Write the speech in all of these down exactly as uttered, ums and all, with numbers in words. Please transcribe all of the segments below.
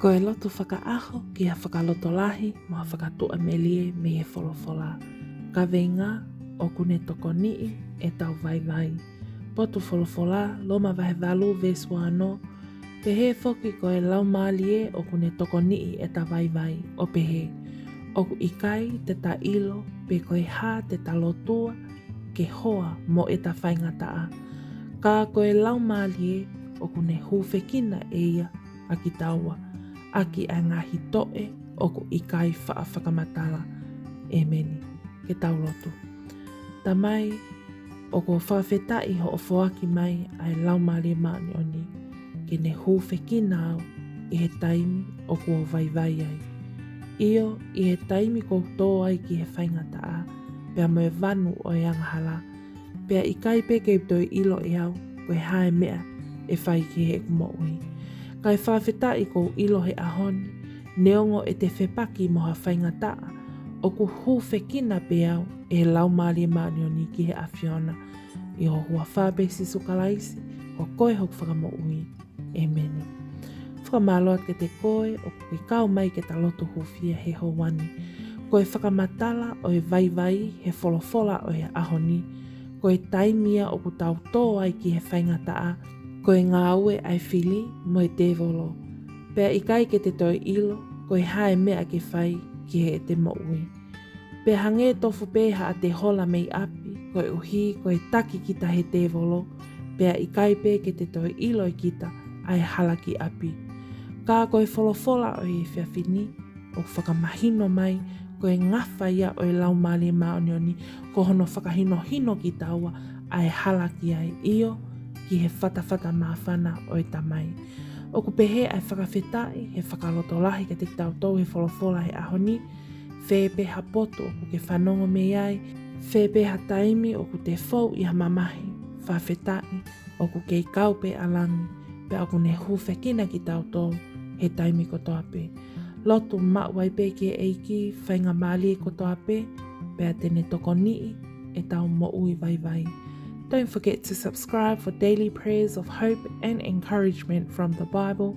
Ko e lotu fakaʻaho ki ha fakalotolahi mo ha fakatuʻamelie mei he folofola. Kaveinga: ʻOku ne tokoniʻi ʻetau vaivai. Potu folofola, Loma vahe valu veesi ua ono: Pehē foki ko e Laumālie ʻoku ne tokoniʻi ʻeta vaivai, ʻo pehē: ʻOku ʻikai te ta ʻilo pe ko e hā te ta lotua ke hoa mo ʻeta faingataʻa. Ka ko e Laumālie ʻoku ne hūfekina ʻe ia ʻa kitaua ʻaki ʻa e ngaahi toʻe ʻoku ʻikai faʻa fakamatala. ʻEmeni. Ke tau lotu. Tamai, ʻoku ou fakafetaʻi hoʻo foaki mai ʻa e Laumālie Māʻoniʻoni ke ne hūfekina au ʻi he taimi ʻoku ou vaivai ai. ʻIo, ʻi he taimi ʻoku ou tō ai ki he faingataʻa pea mo e vanu ʻo e angahala, pea ʻikai pē ke u toe ʻilo ʻe au ko e hā e meʻa ʻe fai ki heʻeku moʻui. Kae fakafetaʻi ʻoku ou ʻilo he ʻaho ni, neongo ʻete fepaki mo ha faingataʻa, ʻoku hūfekina pē au ʻe he Laumālie Māʻoniʻoni ki he ʻAfiona. ʻI ho huafa pē, Sīsū Kalaisi, ko koe hoku Fakamoʻui. ʻEmeni. Fakamālō atu kiate koe ʻoku ke kau mai ke ta lotu hūfia he houa ni. Ko e fakamatala ʻo e vaivai he folofola ʻo e ʻaho ni, ko e taimi ia ʻoku tau tō ai ki he faingataʻa, ko e ngāue ʻa e fili mo e tēvolo, pea ʻikai ke te toe ʻilo ko e hā e meʻa ke fai ki heʻete moʻui. Pea hangē tofu pē haʻate hola mei ʻapi, koeʻuhi ko e taki kita he tēvolo, pea ʻikai pē ke te toe ʻilo ʻe kita ʻa e hala ki ʻapi. Ka ko e folofola ʻo e efiafi ni ʻoku fakamahino mai ko e ngafa ia ʻo e Laumālie Māʻoniʻoni, ko hono fakahinohino kitaua ʻa e hala ki ai, ʻio, ki he fatafata māfana ʻo e Tamai. ʻOku pehē ʻa e fakafetaʻi he fakalotolahi kiate kitautolu he folofola he ʻaho ni. Fē pē ha potu ʻoku ke fanongo mei ai, fē pē ha taimi ʻoku te fou ʻi ha mamahi, fakafetaʻi ʻoku kei kau pē ʻa langi, pea ʻoku ne hūfekina kitautolu he taimi kotoa pē. Lotu maʻu ai pē ki he ʻEiki faingamālie kotoa pē, pea te ne tokoniʻi ʻetau moʻui vaivai. Don't forget to subscribe for daily prayers of hope and encouragement from the Bible.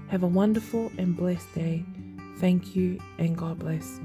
Have a wonderful and blessed day. Thank you and God bless.